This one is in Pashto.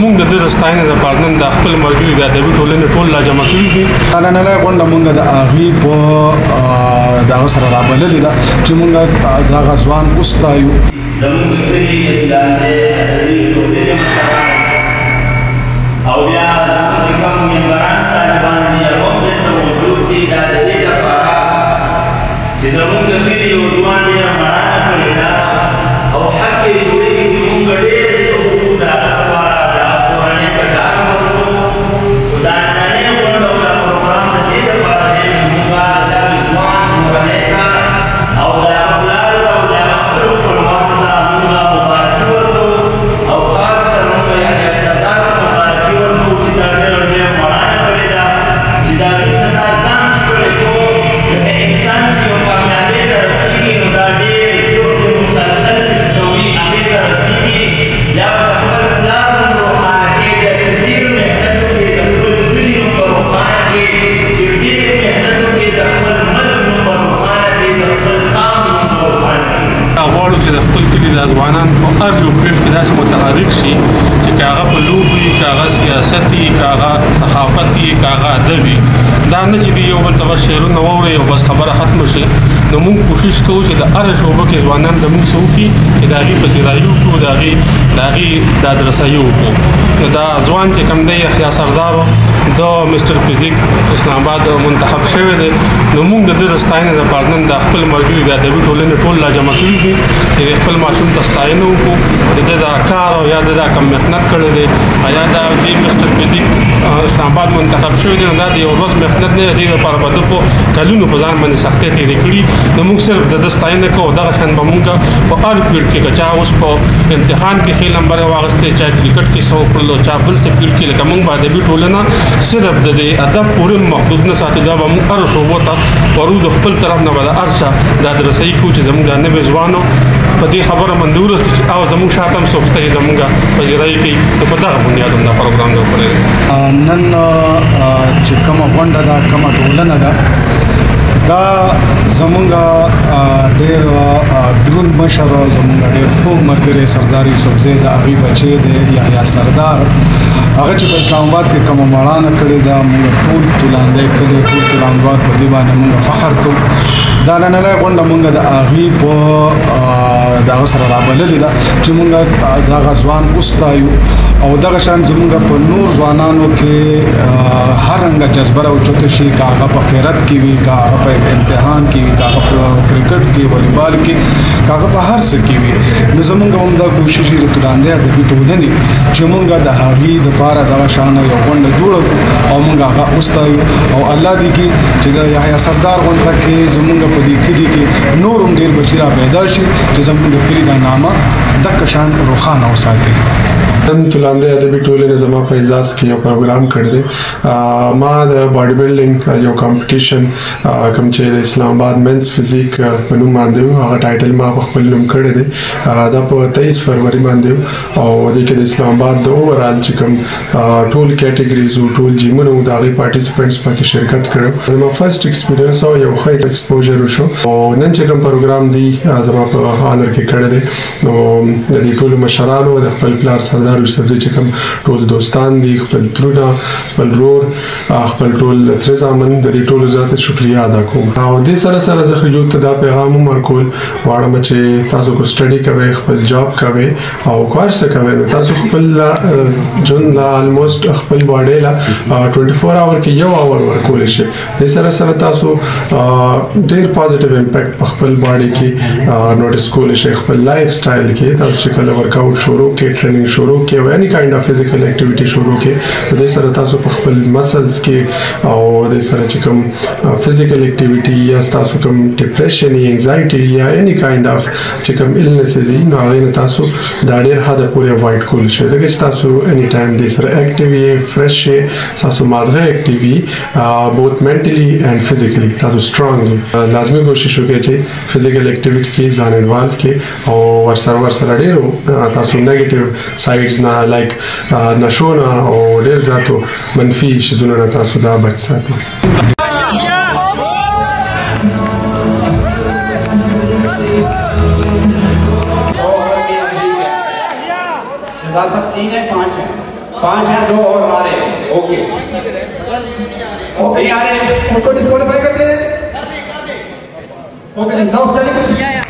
موږ د ده د ستاینې لپاره نن د خپل ملګري د ادبي ټولنې ټول را جمع کړي دي. نننۍ غونډه موږ د هغې په د هغه سره رابللې ده چې موږ دغه ځوان وستایو. زموږ د کلي د تلاندې ادبي ټولنې مشران او بیا زموږ چې کوم ممبران صاحبان دي هغه هم دلته موجود دي. دا د دې لپاره چې زموږ د کلي یو ځوان ډېره مړانه کړې ده او حق یې جوړېږي چې موږ ډېر څه وکړو د هغه لپاره، د هغه کورنۍ ته ډاډ ورکړو. خو دا نننۍ غونډه او دا پروګرام د دې لپاره دی چې موږ د دغه ځوان کورنۍ ته او د هغه پلار ته او د هغه خپلو خپلوانو ته موږ مبارکي ورکړو او خاص کر موږ یحیی سردار ته مبارکي ورکړو چې دا ډېره لویه مړانه کړې ده چې دا دلته دا ځان ستړی کړو. لکه انسان چې یو کامیابۍ ته رسېږي نو دا ډېر جهد مسلسل چې کوي هغې ته رسېږي. بیا به د خپل پلار نوم روښانه کوي، بیا چې ډېر محنت وکړي د خپل کلي نوم به روښانه کړي، چې ډېر محنت وکړي د خپل ملک نوم به روښانه کړي، د خپل قام نوم به روښانه کړي. غواړو چې د خپل کلي دا ځوانان په هر یو فیلډ کې داسې متحرک شي چې که هغه په لوبو وي، که هغه سیاست وي، که هغه ثقافت وي، که هغه ادب وي، دا نه چې دوی یو بل ته بس شعرونه واوري او بس خبره ختمه شي. نو موږ کوشش کوو چې د هرې شعبه کې ځوانان زموږ څه وکړي چې د هغې پذیرایي وکړو، د هغې د ادرسایي وکړو. نو دا ځوان چې کوم دی یحیی سردار د مسټر فزیک اسلام آباد منتخب شوی دی. نو موږ د ده د ستاینې لپاره نن د خپل ملګري د ادبي ټولنې ټول را جمع کړي دي چې د خپل ماشوم ته ستاینه وکړو، د ده دا کار او یا د دا کوم محنت کړی دی او یا دا دې مسټر فزیک اسلام آباد منتخب شوی دی. نو دا د یو ورځ محنت نه دی، د دې لپاره به ده په کلونو په ځان باندې سختۍ تېرې کړي. نو موږ صرف د ده ستاینه کوو. دغه شان به موږ په هر فیلډ کې، که چا اوس په امتحان کې ښې لمبرې واخیستې، چا کرکټ کې څه وکړل، چا بل څه فیلډ کې، لکه موږ به ادبي ټولنه صرف د دې ادب پورې محدود نه ساتو، دا به موږ هر شعبو ته ورو د خپل طرف نه به د هر چا د ادرسۍ کوو چې زموږ د نوې ځوانو په دې خبره باندې ورسي چې او زموږ شاته هم څوک شته چې زموږ پذیرایي کوي. نو په دغه بنیاد هم دا پروګرام جوړ کړی دی. نن چې کومه غونډه ده، کومه ټولنه ده، دا زمونږ ډېر دروند مشر، زمونږ ډېر خوږ ملګری سردار یوسفزی د هغې بچی دی یحیی سردار، هغه چې په اسلام آباد کې کومه مړانه کړې ده، موږ ټول تولاندی کلی، ټول تولاندوال په دې باندې موږ فخر کوو. دا نننۍ غونډه موږ د هغې په د هغه سره رابللې ده چې موږ دغه ځوان وستایو او دغه شان زمونږ په نور ځوانانو کې هر رنګه جذبه راوچته شي، که هغه په قیرت کې وي، که هغه په امتحان کې وي، که هغه په کرکټ کې، والیبال کې، که هغه په هر څه کې وي. نو زمونږ هم دا کوشش د تولاندې ادبي ټولنې چې مونږ د هغې دپاره دغه شان یو غونډه جوړه کړو او مونږ هغه وستایو. او الله دې کړي چې د یحیی سردار غونډه کې زمونږ په دې کلي کې نور هم ډېر بچي را پیدا شي چې زمونږ د کلي دا نامه دغه شان روښانه وساتي. نن تولاندې ادبي ټولنې زما په اعزاز کې یو پروګرام کړی دی. ما د باډي بلډینګ یو کمپټیشن کوم چې د اسلام آباد منس فزیک په نوم باندې و، هغه ټایټل ما په خپل نوم کړی دی. دا په 23 فروری باندې او دې کې د اسلام آباد د اوورال چې کوم ټول کیټګریز او ټول جیمونه وو، د هغې پارټیسپینټس پکې شرکت کړو. زما فرست ایکسپیرینس او یو ښه ایکسپوژر وشو. او نن چې کوم پروګرام دی زما په آنر کې کړی دی، نو د دې ټولو مشرانو، د خپل پلار سردار یوسفزي چې کوم ټول دوستان دي، خپل ترونه، خپل ورور، خپل ټول تره زامن، د دې ټولو زیاته شکریه ادا کوم. او دې سره سره زه یو ته دا پیغام هم ورکول غواړم چې تاسو کو سټډي کوئ، خپل جاب کوئ او کار څه کوئ، نو تاسو خپل ژوند لا الموست خپل باډي لا 24 اور کې یو اور ورکول شي. دې سره سره تاسو ډېر پازیټیو امپیکټ په خپل باډي کې نوټیس کولی شئ. خپل لایف سټایل کې تاسو چې کله ورکاوټ شروع کړئ، ټریننګ شروع کړئ او اني کایند اف فزیکل اکټیویټي شروع کړئ، دې سره تاسو په خپل مسلز کې او دې سره چې کوم فزیکل اکټیویټي یا تاسو کوم ډیپریشن یا انګزایټي یا اني کایند اف چې کوم النسز دي، نو هغې نه تاسو دا ډېر حده پورې اوایډ کولی شئ، ځکه چې تاسو اني ټایم دې سره اکټیو یې، فرش یې، تاسو مازغه اکټیو وي، بوت منټلی اینډ فزیکلی تاسو سترونګ یې. لازمي کوشش وکړئ چې فزیکل اکټیویټي کې ځان انوالو کړئ او ورسره ډېرو تاسو نیګیټیو سایډز نه لایک نشو نه او ډېر زیاتو منفي شیزونو نه تاسو دا بچ ساتئ. 3 है 5 है. 5 हैं, 2 और आ रहे हैं। ओके ओके नहीं आ रहे हैं। उनको डिस्क्वालीफाई कर दे। Okay now standing.